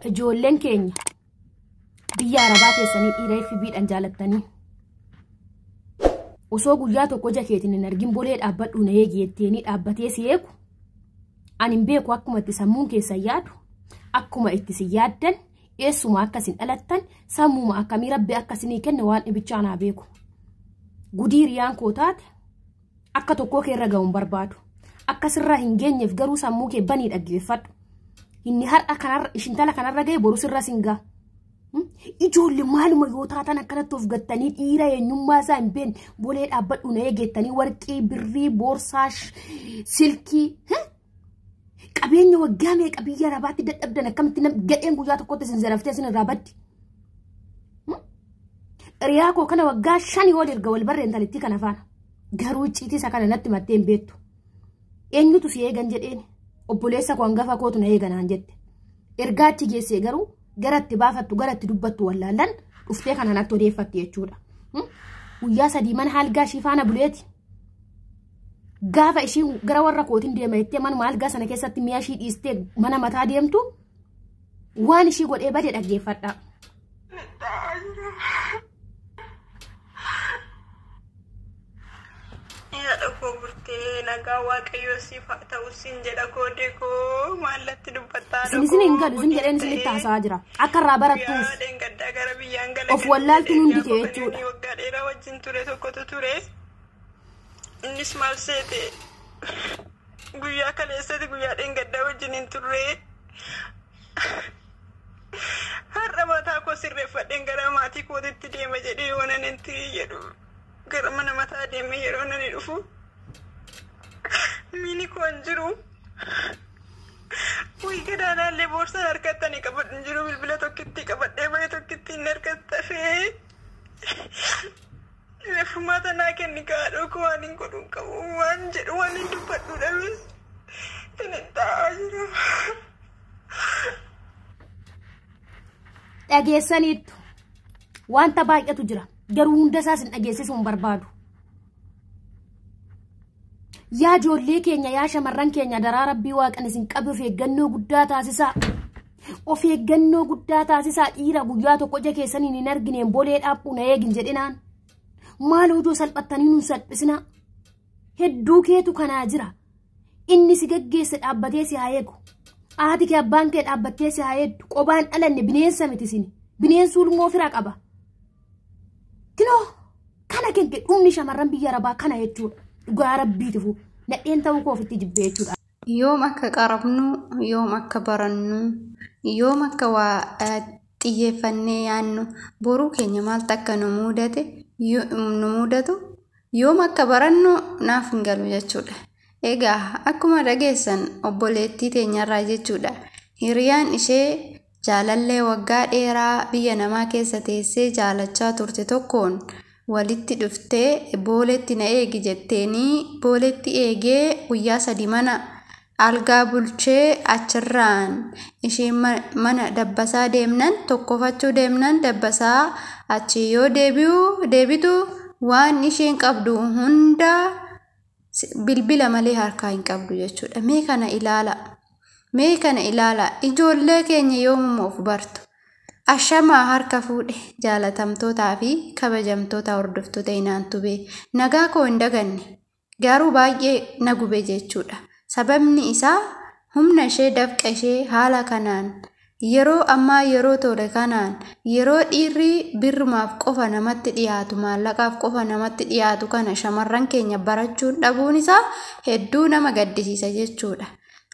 Ijoolleen keenya biyya Arabaa teessanii dhiira FB'dhaan jaalattanii osoo guyyaa tokko ija keetiin hin argin bolee dhaabbadhu na eegi jetteenii dhaabbatee si eegu ani hin beeku. Akkuma itti sammuun keessan yaadu, akkuma itti si yaaddan, eessuma akkasin dhalattan, sammuma akkamii rabbi akkasinii kenne waan dhibichaa naa beeku. Gudii hiriyaan koo taate akka tokkoo kee irra ga'u hin barbaadu. Akkasirraa hin geenyeef garuu sammuu kee banii dhaggeeffadhu. Inni har'a kanarra ishintala kanarra ga'e boru sirra sin ga'a. Ijoollee maaluma yoo taatan akkanatti of gattanii dhiira eenyummaa isaa hin beekne bolee dhaabbadhu na eegettanii warqii, birrii, boorsaa, silkii, qabeenya waggaa meeqa biyya Arabaatti dadhabdan akkamitti gadheen guyyaa tokkotti isin zaraftee isin irraa baddi. Hiriyaa koo kana waggaa 5 ol erga wal barreen talittii kana faana. Garuu icciitii isa kana natti mattee hin beektu. Eenyutu si eegan jedheen, obboleessa koo hangafa kootu na eeganaan jette. Ergaa achi geessee garuu garatti baafattu garatti dubbattu wallaallan dhuftee kana natti odeeffatti jechuudha. Guyyaa 3 mana halgaa ishii faana buleeti. Gaafa ishiin gara warra kootiin deema jettee manuma halgaa sana keessatti mi'a ishii dhiistee mana mataa deemtu waan ishii godhee bade dhaggeeffadha. Haadha koo burtee, nagaa waaqayyoo siif haa ta'u siin jedha. Koodee koo maallatti dubbattaa? Isin isin hin galu isin jedheen isinitti haasa'aa jira. Akka irraa barattuuf. Gaddaa gara biyyaan gala. Of wallaaltuun hundi kee jechuudha. Waggaa dheeraa wajjin ture tokkotu ture. Innis maal seete, guyyaa kaleessati, guyyaa dheengaddaa wajjin hin turre. Har'a mataa koo sirreeffadheen gara maatii kootitti deema jedhee yoo nan itti jedhu gara mana mataa deemee yeroo nani dhufu miini koo hin jiru. Wayii gadaanaallee boorsaan harkattanii qabadhu hin jiru, bilbila tokkitti qabadhee bahee tokkitti hin harkattafee. Furmaata naa kenni kaadhoo koo, waan hin godhu hin qabu, waan jedhu waan hin dubbadhu dhabes hin taa'aa jira. Dhageessaniittu, wanta baay'atu jira, garuu hunda isaas hin dhageessisuu hin barbaadu. Yaa ijoollee keenya, yaa shamarran keenya, daraa rabbii waaqan isin qabe, of eeggannoo guddaa taasisaa. Of eeggannoo guddaa taasisaa. Dhiira guyyaa tokko ija keessaniin hin argineen bolee dhaabbuu na eegin jedhinaan. Maal odoo salphattanii nun salphisinaa. Hedduu keetu kanaa jira. Inni si geggeesse dhaabbatee si haa eegu. Haati kee abbaan kee dhaabbattee si haa eegdu. Qobaan dhalanne, bineensa miti isin. Bineensi ulmoo fira qaba. Kinoo kana kenke dhumni shamarran biyya Arabaa kana jechuudha. Dhugaa rabbiitifu nadheen ta'uu koo ofitti jibbee jechuudha. Yoom akka qarabnu, yoom akka barannu, yoom akka waa xiyyeeffannee yaannu, boruu keenya maaltu akka nu mudate nu mudatu yoom akka barannu naaf hin galu jechuudha. Egaa akkuma dhageessan obboleettii teenyarraa jechuudha. Hiriyaan ishee jaalallee waggaa dheeraa biyya namaa keessa teessee jaalachaa turte tokkoon walitti dhuftee booletti na eegi jetteenii booletti eegee guyyaa 3 mana algaa bulchee achirraan isheen mana dabbasaa deemnan tokkofachuu deemnan dabbasaa achi yoo deebi'u deebitu waan isheen qabdu hunda bilbila malee harkaa hin qabdu jechuudha. Mee kana ilaala. Mee kana ilaala. Ijoollee keenya yoomuma of bartu? Ashamaa, harka fuudhe jaalatamtootaa fi kabajamtoota hordoftoota Inaantubee, nagaa koo hin daganne, garuu baay'ee na gube jechuudha. Sababni isaa humna ishee, dafqa ishee haala kanaan yeroo ammaa yeroo tole kanaan, yeroo dhiirri birrumaaf qofa namatti dhiyaatu, maallaqaaf qofa namatti dhiyaatu kana shamarran keenya barachuun dhabuun isaa hedduu nama gaddisiisa jechuudha.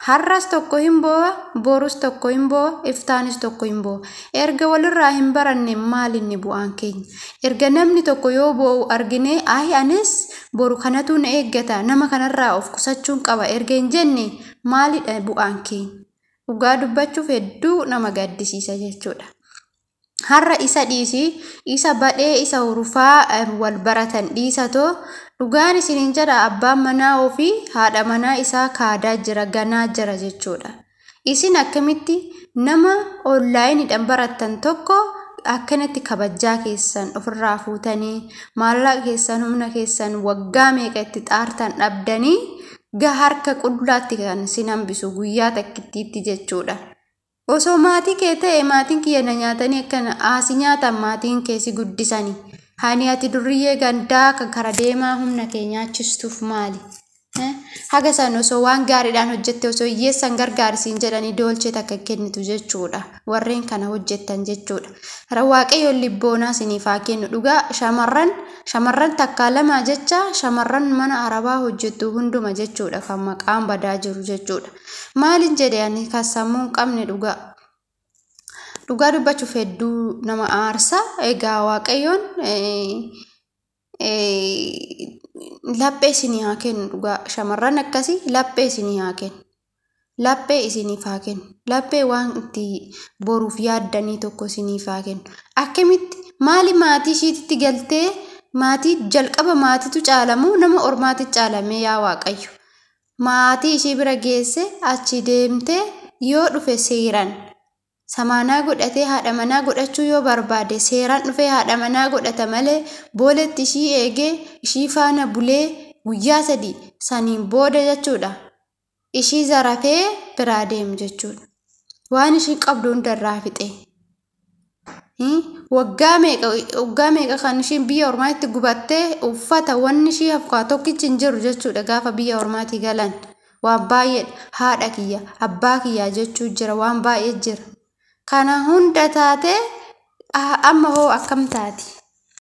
Har'as tokko hin boo'a, borus tokko hin boo'a, iftaanis tokko hin boo'a. Erga walirraa hin baranne maal inni bu'aan keenya? Erga namni tokko yoo boo'u argine, ayi anis boru kanatu na eeggata, nama kanarraa of qusachuun qaba erga hin jenne maalidha bu'aan keenya? Dhugaa dubbachuuf hedduu nama gaddisiisa jechuudha. Har'a isa dhiisii, isa badhee isa hurufaa wal baratan dhiisatoo, dhugaan isiniin jedha, abbaan manaa ofii haadha manaa isaa kaadaa jira, ganaa jira jechuudha. Isin akkamitti nama onlaayiniidhaan barattan tokko akkanatti kabajjaa keessan ofirraa fuutanii, maallaqa keessan, humna keessan waggaa meeqa itti xaartan dhabdanii ga harka qullaatti kan isin hambisu guyyaa takkittiitti jechuudha. Osoo maatii kee ta'e, maatiin kiyya na nyaatanii akkana aasi nyaatan, maatiin kee si guddisanii. Hani ati durriyyee gandaa kan kara deemaa humna kee nyaachistuuf maali? Haga san osoo waan gaariidhaan hojjette, osoo hiyyeessan gargaarsiin jedhanii doolchee takka kennitu jechuudha. Warreen kana hojjettan jechuudha. Waaqayyoon libboonaa isiniif haa kennu. Dhugaa shamarran takkaa lamaa jecha, shamarran mana arabaa hojjettu hunduma jechuudha kan maqaan badaa jiru jechuudha. Maalin jedhe ani kan sammuu hin qabne? Dhugaa. Dhugaa dubbachuuf hedduu nama aarsa. Egaa Waaqayyoon laphee isinii haa kennu. Dhugaa shamarran akkasii laphee isinii haa kennu. Laphee isiniif haa kennu. Laphee waan itti boruuf yaaddanii tokko isiniif haa kennu. Akkamitti maali maatii ishiitti galtee, maatii jalqaba maatiitu caalamu, nama ormaatti caalamee? Yaa Waaqayyo. Maatii ishii bira geesse, achi deemtee yoo dhufe seeraan samaanaa godhatee haadha manaa godhachuu yoo barbaade, seeraan dhufee haadha manaa godhata malee, booletti ishii eegee ishii faana bulee guyyaa 3 saniin booda jechuudha. Ishii zarafee biraa deemu jechuudha. Waan ishiin qabdu hundarraa fixe. Waggaa meeqa kan ishiin biyya ormaatti gubattee, uffata wanni ishii hafkaa tokkichi hin jiru jechuudha gaafa biyya ormaatii galan. Waan baay'eedha. Haadha kiyya, abbaa kiyyaa jechuu jira, waan baay'ee jira. Kana hunda taatee amma hoo akkam taati?